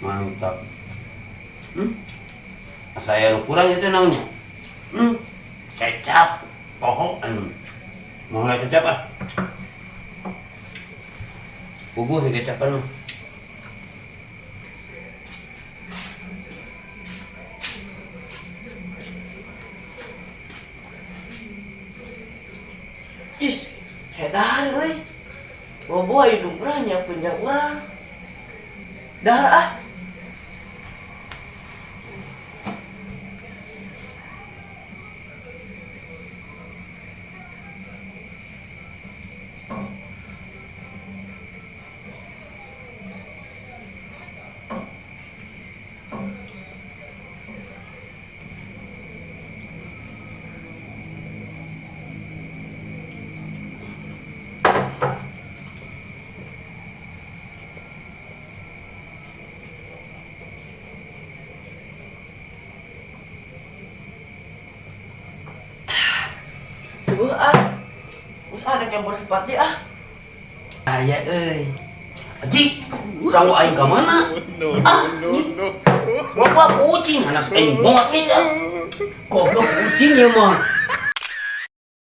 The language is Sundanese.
Mantap. Saya nu kurang itu namanya. Kecap. Poho. Mau nggak kecap ah? Bubuh sih kecapan mah. Is, edan euy. Bobo hidung urang nyiapkeun jang urang. Dahar ah. Seueuh ah. Geus ada nyampur sepati ah. Aya euy. Aji, sangu aing ka mana? No, Ah, no, no, no. Bapak kucing anak aing banget nih. Goblok kucing ya mah.